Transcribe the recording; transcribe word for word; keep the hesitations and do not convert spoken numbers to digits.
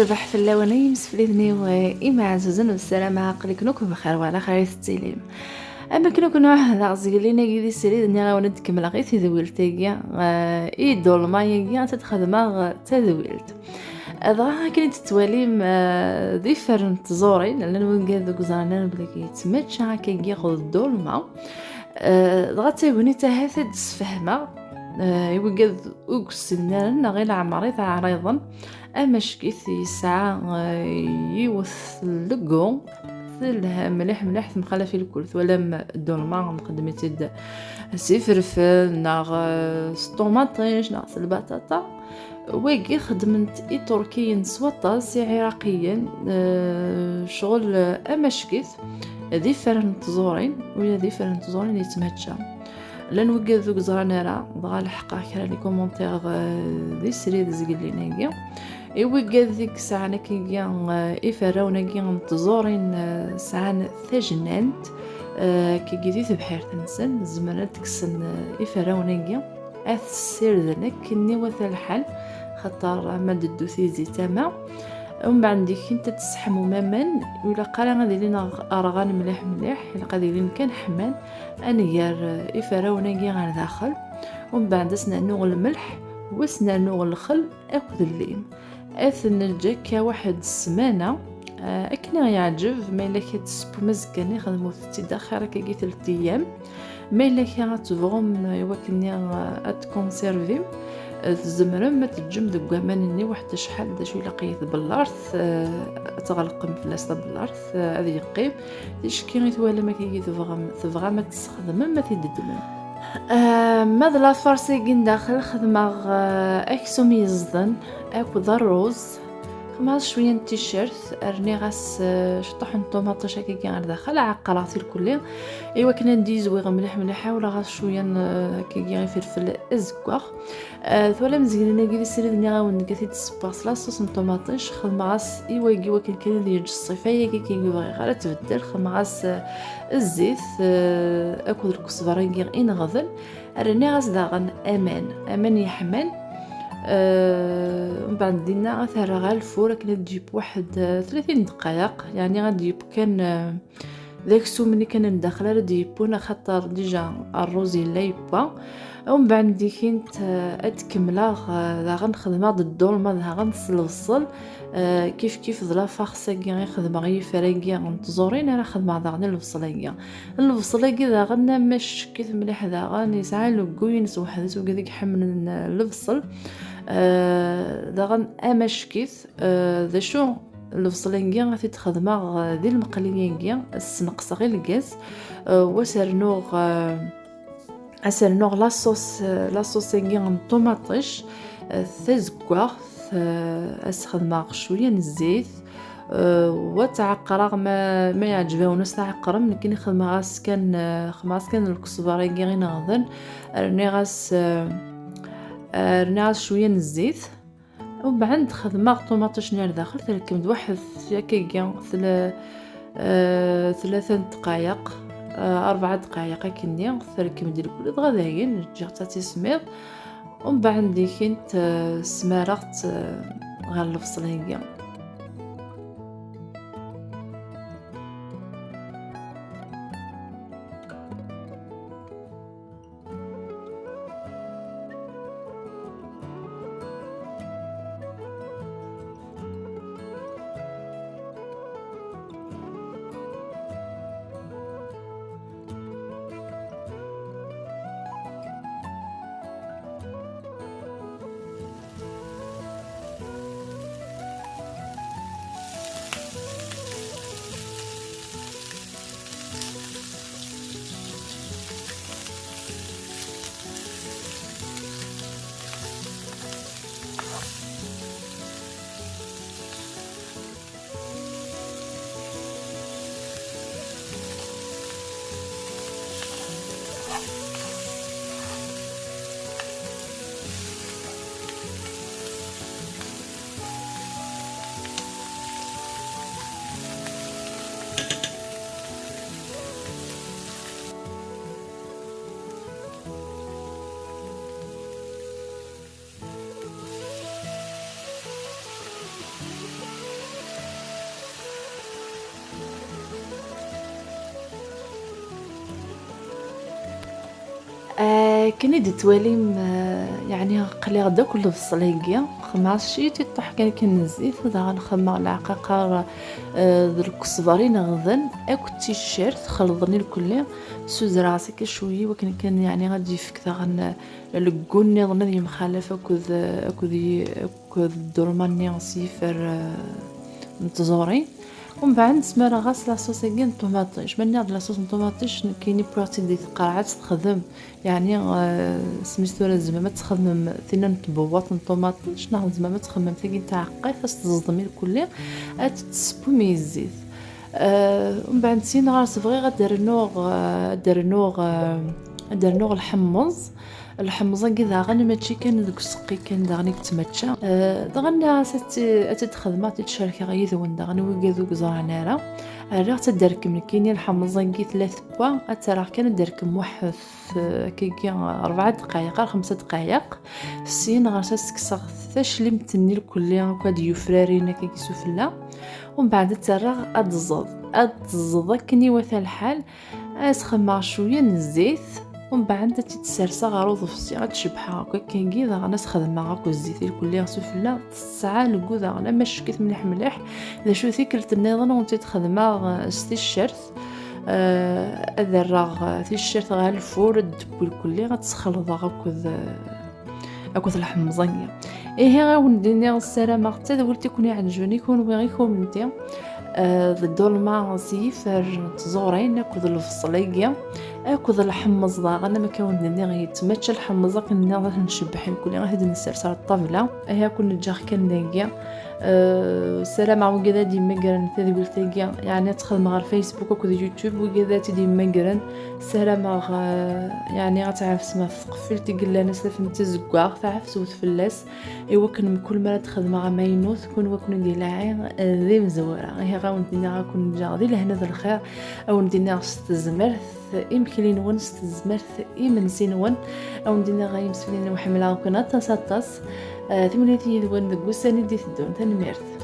Ṣṣbeḥ fell-awen ay imsefliden-iw, eh, imeɛzuzen, bssalama, aql-iken akk bxir, wa ɛla xir i tettilim. Am akken akk nɛuhdeɣ zgelli-nagi di srid, nniɣ-awen ad d-kemmleɣ i tedwilt-agi, eh, i dolma-agi, ad t-xedmeɣ d tadwilt. Dɣa akken i tettwalim, eh, d ifer n tẓurin, llan wigad ur yeẓrin ara belli yettmačča akkagi d dolma. Eh, dɣa d tagnit ahat ad d-sfehmeɣ, eh, i wigad ur yessinen ara neɣ i leɛmer i t-ɛriḍen, amack-it yesɛa, eh, yiwet n legu telha mliḥ mliḥ, temxalaf i lkul. Twalam dolma nxeddem-itt-id s ifelfel neɣ, eh, s ṭumaṭic neɣ s lbaṭaṭa. Wagi xeddmen-t Iṭurkiyen s waṭas, Iɛiraqiyen, eh, ccɣel, eh, amack-it d ifer n tẓurin, ula d ifer n tẓurin yettmačča. Llan wigad ur yeẓran ara, dɣa leḥqeɣ kra n les commentaires, eh, di srid zgelli-nagi. I wigad i yesɛan akkagi, eh, iferrawen-agi n tẓurin, eh, sɛan tajnant, eh, akkagi di tebḥirt-nsen, zemren ad kksen, eh, iferrawen-agi, ad t-ssirden akkenni wata lḥal, xaṭer ama d-teddu tizi tama. Umbeɛd deg-kent ad tesseḥmum aman, ur ilaq ara ad ilin rɣ-, rɣan mliḥ mliḥ, ilaq ad ilin kan ḥman, ad nger, eh, iferrawen-agi ɣer daxel. Umbeɛd ad s-nernu lmelḥ, u ad s-nernu lxel akked llim. Ad ten-neǧǧ akka waḥed ssmana, eh, akken i ɣ-yeɛǧeb, ma yella kra tessewwem azekka-nni, xedmut-tt-id axir akkagi telt ayyam. Ma yella kra ad tebɣum, eh, i wakken-nni, eh, ad t-tkunservim, eh, tzemrem ad t-teǧǧem deg waman-nni waḥed acḥal, d acu ilaq i tbellart, eh, ad tɣelqem fell-as tabellart, eh, ad yeqqim. Ticki i twalam akkagi tebɣam, tebɣam ad t-tesxedmem, ad t-id-ddmem. Eh, ma d la farce-agi n daxel, xedmeɣ, eh, aksum yeẓden akked rruz. Xedmeɣ-as cwiya n ticcert, rniɣ-as, eh, ciṭuḥ n ṭumaṭic akkagi ɣer daxel, ɛeqqreɣ-t irkelli, i wakken ad d-yezwiɣ mliḥ mliḥ, ɣas cwiya n, eh, akkagi ifelfel azeggaɣ. Eh, twalam zgelli-nagi di srid, nniɣ-awen nekk ad t-id-ssewweɣ s la sauce n ṭumaṭic, xedmeɣ-as i wagi wakken kan ad yeǧǧ ṣṣifa-yagi kan i bɣiɣ ara tbeddel, xedmeɣ-as, eh, zzit, eh, akked lkesber-agi ineɣden, rniɣ-as daɣen aman, aman yeḥman. Eh, mbeɛd dinna ad t-rreɣ ɣer lfur akken ad d-yeww waḥed, eh, tlatin dqayeq, yeɛni ad d-yeww kan, eh, d aksum-nni kan n daxel ara d-yewwun, axaṭer dija rruz yella yewwa. Umbeɛd dikint, eh, ad kemmleɣ, eh, daɣen xedmeɣ-d ddulma daɣen s lebṣel, eh, kif kif d la farce-agi i xedmeɣ i yifer-agi n tẓurin, ara xedmeɣ daɣen i lebṣel-agi. Lebṣel-agi daɣen amack-it mliḥ daɣen, yesɛa legu-ines weḥd-s, wigad i iḥemmlen, eh, lebṣel. Eh, daɣen amack-it, eh, d acu, lebṣel-agi ad t-id-xedmeɣ, eh, di lemqli-agi, ad sneqseɣ i lgaz, eh, wa s-rnuɣ, eh, ad s-rnuɣ la sauce, eh, la sauce-agi n ṭumaṭic, eh, tazeggaɣt, eh, ad s-xedmeɣ cwiya n zzit, eh, wa ttɛeqqreɣ ma, ma yeɛǧeb-awen ad s-tɛeqqrem, nekkini xedmeɣ-as kan, eh, xedmeɣ-as kan lkesber-agi ineɣden, rniɣ-as, eh, eh, rniɣ-as cwiya n zzit. Umbeɛd xedmeɣ ṭumaṭic-nni ar daxel, terkem-d waḥed akkagi tla-, eh, tlata n ddqayeq, eh, rebɛa ddqayeq akkenni, terkem-d irkelli, dɣa dayen, ǧǧiɣ-tt ad tismiḍ. Umbeɛd dikint, eh, smareɣ-tt, eh, ɣer lebṣel-agi. Akken i d-tettwalim, eh, yeɛni aql-aɣ-d akk lebṣel-agi, xemmeɣ ciṭ iṭuḥ kan, kan n zzit, daɣen xemmeɣ leɛqaqer, eh, d lkesber ineɣden, akked ticcert, xelḍen irkelli, suzreɣ-as akka cwiya, wakken kan, yeɛni ad d-yefk daɣen, eh, leggu nniḍen ad yemxalaf akked, eh, akked yi-, akked ddulma-nni s yifer, eh, n tẓuri. Umbeɛd smareɣ-as laṣus-agi n ṭumaṭic. Ma nniɣ-d laṣus n ṭumaṭic, nekkini wwiɣ-tt-id di tqerɛet texdem. Yeɛni, eh, smis tura tzemrem ad txedmem tinna n tbewwaṭ n ṭumaṭic, neɣ tzemrem ad txedmem tagi n tɛeqqayt, ad s-teẓḍem irkelli, ad tt-tessewwem i zzit. Eh, umbeɛd sin ɣer-s bɣiɣ ad d-rnuɣ, eh, ad d-rnuɣ, eh, ad d-rnuɣ lḥemmeẓ. Lḥemmeẓ-agi daɣen mačči kan deg useqqi kan daɣen i yettmačča. Eh, daɣen nniɣ-as ad tt-, ad tt-id-xedmeɣ, ad tt-id-cerkeɣ yid-wen daɣen, wigad ur yeẓran ara. Rriɣ-tt ad d-terkem nekkini lḥemmeẓ-agi tella tewwa, ad tt-rreɣ kan ad d-terkem waḥed, eh, akkagi, rebɛa ddqayeq ar xemsa ddqayeq. Syin ɣer-s ad s-kkseɣ taclimt-nni lkulli akk ad d-yufrarin akkagi sufella. Umbeɛd ad tt-rreɣ ad tẓeḍ. Ad tẓeḍ akken iwata lḥal. Ad as-xedmeɣ cwiya n zzit, umbeɛd ad tt-id-serseɣ ɣer uḍebsi, ad tcebḥeɣ akk akkagi, daɣen ad as-xedmeɣ akk zzit irkelli sufella, tesɛa lgu daɣen, ama ccekit mliḥ mliḥ. D acu, tikkelt nniḍen ur tt-id-xedmeɣ, eh, s ticcert, eh, ad rreɣ, eh, ticcert ɣer lfur, ad d-tewwi irkelli, ad tt-sxelḍeɣ akked, eh, akked lḥemẓ-agi. Ihi, a wen-d-iniɣ, ssarameɣ d tadwilt i ken-iɛeǧben i kunwi i kunemti, eh, d ddulma s yifer n tẓurin akked lebṣel-agi akked lḥemmeẓ daɣen, am akka wen-d-nniɣ, yettmačča lḥemmeẓ akken nniɣ ad t-ncebbeḥ irkelli, ad t-id-nessers ɣer ṭṭabla. Ihi, a ken-ǧǧeɣ kan dagi. Eh, ssarameɣ wigad ad d-yemmagren tadwilt-agi, yeɛni ad tt-xedmeɣ ɣer Facebook akked YouTube, wigad ad tt-id-yemmagren, ssarameɣ, eh, yeɛni ad tɛefsem ɣef tqeffilt i yellan aslaf n tazeggaɣt, ɛefsewt fell-as, i wakken mkul mi ara d-xedmeɣ amaynut, kunwi ad ken-id-ilaɛi, eh, d imezwura. Ihi, a wen-d-iniɣ, a ken-ǧǧeɣ di lehna d lxir, a wen-d-iniɣ s tezmert imekli-nwen, s tezmert imensi-nwen, a wen-d-iniɣ ay imsefliden-iw, ḥemmleɣ-ken aṭas, aṭas. Eh, timunit yid-wen deg wussan i d-iteddun. Tanemmirt.